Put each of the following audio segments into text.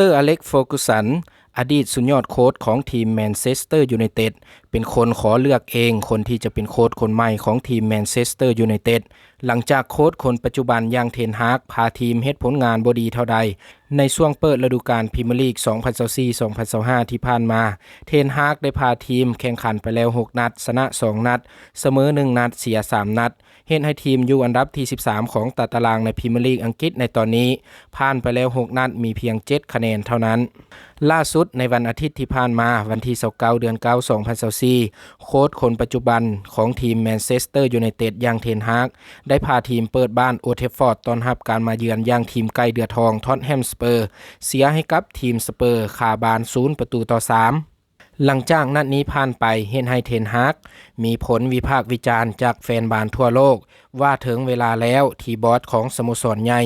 Sir Alex Ferguson ອະດີດສຸດຍອດໂຄດຂອງທີມ Manchester United ເປັນຄົນຂໍເລືອກເອງຄົນທີ່ຈະເປັນໂຄດຄົນໃໝ່ຂອງທີມ Manchester United ຫຼັງຈາກໂຄດຄົນປັດຈຸບັນຢ່າງ Ten Hag ພາທີມເຮັດຜົນງານບໍ່ດີເທົ່າໃດ ໃນຊ່ວງເປີດລະດູການ Premier League ສອງພັນຊາວສີ່ ສອງພັນຊາວຫ້າ ທີ່ຜ່ານມາ, Ten Hag ໄດ້ພາທີມແຂ່ງຂັນໄປແລ້ວຫົກນັດ, ຊະນະສອງນັດ, ສະເໝີໜຶ່ງນັດ, ເສຍສາມນັດ, ເຮັດໃຫ້ທີມຢູ່ອັນດັບທີສິບສາມຂອງຕາຕະລາງໃນ Premier League ອັງກິດໃນຕອນນີ້. ຜ່ານໄປແລ້ວຫົກນັດ, ມີພຽງເຈັດຄະແນນເທົ່ານັ້ນ. ລ່າສຸດໃນວັນອາທິດທີ່ຜ່ານມາ, ວັນທີຊາວເກົ້າ ເດືອນເກົ້າ ສອງພັນຊາວສີ່, ໂຄດຄົນປັດຈຸບັນຂອງທີມ Manchester United ຢ່າງ Ten Hag ໄດ້ພາທີມເປີດບ້ານ Old Trafford ຕ້ອນຮັບການມາເຢືອນຢ່າງທີມໄກ່ເດືອທອງ Tottenham Spurs ເສຍໃຫ້ກັບທີມ Spurs ຄາບານ ສູນປະຕູຕໍ່ສາມ. ຫຼັງຈາກນັດນີ້ຜ່ານໄປ, ເຮັດໃຫ້ Ten Hag ມີຜົນວິພາກວິຈານຈາກແຟນບານທົ່ວໂລກ ວ່າເຖິງເວລາແລ້ວທີ່ບອສຂອງສະໂມສອນໃຫຍ່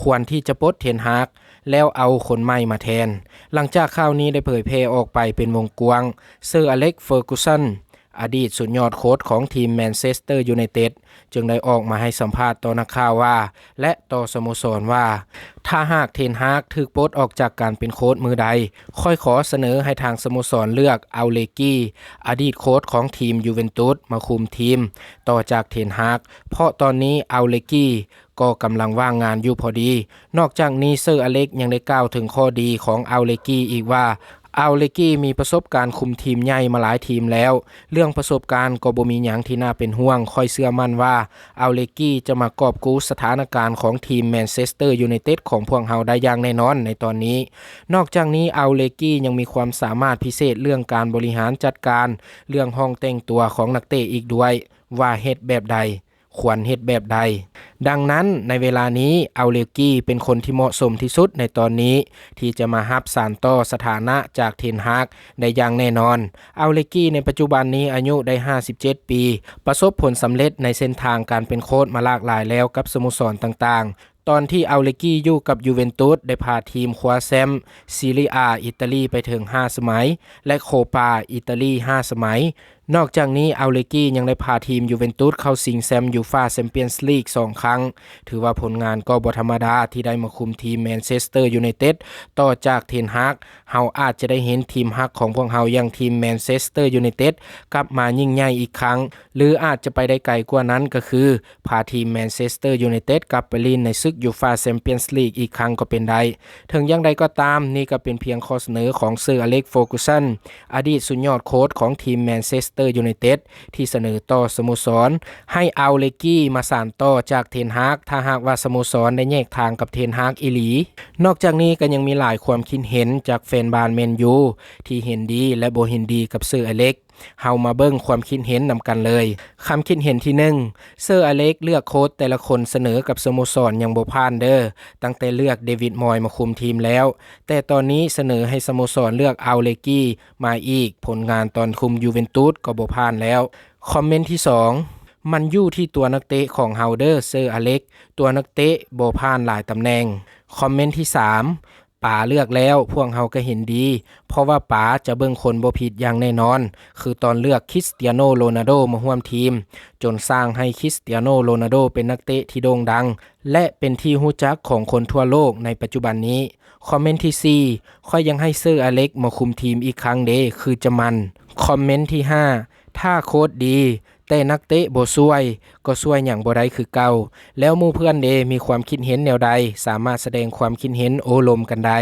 ຄວນທີ່ຈະປົດ Ten Hag ແລ້ວເອົາຄົນໃໝ່ມາແທນ. ຫຼັງຈາກຂ່າວນີ້ໄດ້ເຜີຍແຜ່ອອກໄປເປັນວົງກວ້າງ, Sir Alex Ferguson ອະດີດສຸດຍອດໂຄດຂອງທີມ Manchester United ຈຶ່ງໄດ້ອອກມາໃຫ້ສຳພາດຕໍ່ນັກຂ່າວວ່າ ແລະ ຕໍ່ສະໂມສອນວ່າ ຖ້າຫາກ Ten Hag ຖືກປົດອອກຈາກການເປັນໂຄດມື້ໃດ, ຂ້ອຍຂໍສະເໜີໃຫ້ທາງສະໂມສອນເລືອກ Allegri ອະດີດໂຄດຂອງທີມ Juventus ມາຄຸມທີມຕໍ່ຈາກ Ten Hag ເພາະຕອນນີ້ Allegri ກໍກຳລັງວ່າງງານຢູ່ພໍດີ. ນອກຈາກນີ້ Sir Alex ຍັງໄດ້ກ່າວເຖິງຂໍ້ດີຂອງ Allegri ອີກວ່າ Allegri ມີປະສົບການຄຸມທີມໃຫຍ່ມາຫຼາຍທີມແລ້ວ. ເລື່ອງປະສົບການກໍບໍ່ມີຫຍັງທີ່ໜ້າເປັນຫ່ວງ. ຂ້ອຍເຊື່ອໝັ້ນວ່າ Allegri ຈະມາກອບກູ້ສະຖານະການຂອງທີມ Manchester United ຂອງພວກເຮົາໄດ້ຢ່າງແນ່ນອນໃນຕອນນີ້. ນອກຈາກນີ້ Allegri ຍັງມີຄວາມສາມາດພິເສດເລື່ອງການບໍລິຫານຈັດການເລື່ອງຫ້ອງແຕ່ງຕົວຂອງນັກເຕະອີກດ້ວຍ ວ່າເຮັດແບບໃດ ຄວນເຮັດແບບໃດ. ດັ່ງນັ້ນ ໃນເວລານີ້ Allegri ເປັນຄົນທີ່ເໝາະສົມທີ່ສຸດໃນຕອນນີ້ ທີ່ຈະມາຮັບສານຕໍ່ສະຖານະຈາກ Ten Hag ໄດ້ຢ່າງແນ່ນອນ. Allegri ໃນປັດຈຸບັນນີ້ອາຍຸໄດ້ຫ້າສິບເຈັດປີ, ປະສົບຜົນສຳເລັດໃນເສັ້ນທາງການເປັນໂຄດມາຫຼາກຫຼາຍແລ້ວກັບສະໂມສອນຕ່າງໆ. ຕອນທີ່ Allegri ຢູ່ກັບ Juventus ໄດ້ພາທີມຄວ້າແຊ້ມ Serie A ອີຕາລີໄປເຖິງຫ້າສະໄໝ ແລະ Coppa ອີຕາລີຫ້າສະໄໝ. ນອກຈາກນີ້ Allegri ຍັງໄດ້ພາທີມ Juventus ເຂົ້າຊິງແຊ້ມ UEFA Champions League ສອງຄັ້ງ. ຖືວ່າຜົນງານກໍບໍ່ທຳມະດາທີ່ໄດ້ມາຄຸມທີມ Manchester United ຕໍ່ຈາກ Ten Hag. ເຮົາອາດຈະໄດ້ເຫັນທີມຮັກຂອງພວກເຮົາຢ່າງທີມ Manchester United ກັບມາຍິ່ງໃຫຍ່ອີກຄັ້ງ ຫຼື ອາດຈະໄປໄດ້ໄກກວ່ານັ້ນກໍຄື ພາທີມ Manchester United ກັບໄປຫຼິ້ນໃນສຶກ UEFA Champions League ອີກຄັ້ງກໍເປັນໄດ້. ເຖິງຢ່າງໃດກໍຕາມ, ນີ້ກໍເປັນພຽງຂໍ້ສະເໜີຂອງ Sir Alex Ferguson ອະດີດສຸດຍອດໂຄດຂອງທີມ Manchester United ທີ່ສະເໜີຕໍ່ສະໂມສອນໃຫ້ Allegri ມາສານຕໍ່ຈາກ Ten Hag ຖ້າຫາກວ່າສະໂມສອນໄດ້ແຍກທາງກັບ Ten Hag ອີ່ຫຼີ. ນອກຈາກນີ້ກໍຍັງມີຫຼາຍຄວາມຄິດເຫັນຈາກແຟນບານ Man U ທີ່ເຫັນດີ ແລະ ບໍ່ເຫັນດີກັບ Sir Alex. ເຮົາມາເບິ່ງຄວາມຄິດເຫັນນຳກັນເລີຍ. ຄຳຄິດເຫັນທີໜຶ່ງ, Sir Alex ເລືອກໂຄດແຕ່ລະຄົນສະເໜີກັບສະໂມສອນຍັງບໍ່ຜ່ານເດີ້, ຕັ້ງແຕ່ເລືອກ David Moyes ມາຄຸມທີມແລ້ວ, ແຕ່ຕອນນີ້ສະເໜີໃຫ້ສະໂມສອນເລືອກ Allegri ມາອີກ, ຜົນງານຕອນຄຸມ Juventus ກໍບໍ່ຜ່ານແລ້ວ. ຄອມເມັນທີສອງ, ມັນຢູ່ທີ່ຕົວນັກເຕະຂອງເຮົາເດີ້ Sir Alex, ຕົວນັກເຕະບໍ່ຜ່ານຫຼາຍຕຳແໜ່ງ. ຄອມເມັນທີສາມ, ປາເລືອກແລ້ວ ພວກເຮົາກໍເຫັນດີ, ເພາະວ່າປາຈະເບິ່ງຄົນບໍ່ຜິດຢ່າງແນ່ນອນ, ຄືຕອນເລືອກ Cristiano Ronaldo ມາຮ່ວມທີມ, ຈົນສ້າງໃຫ້ Cristiano Ronaldo ເປັນນັກເຕະທີ່ໂດ່ງດັງ ແລະ ເປັນທີ່ຮູ້ຈັກຂອງຄົນທົ່ວໂລກໃນປັດຈຸບັນນີ້. ຄອມເມັນທີສີ່, ຂ້ອຍຢາກໃຫ້ Sir Alex ມາຄຸມທີມອີກຄັ້ງເດ້, ຄືຈະມັນ. ຄອມເມັນທີຫ້າ, ຖ້າໂຄດດີ ແຕ່ນັກເຕະບໍ່ຊ່ວຍ, ກໍຊ່ວຍຫຍັງບໍ່ໄດ້ຄືເກົ່າ. ແລ້ວໝູ່ເພື່ອນເດ ມີຄວາມຄິດເຫັນແນວໃດ? ສາມາດສະແດງຄວາມຄິດເຫັນໂອ້ລົມກັນໄດ້.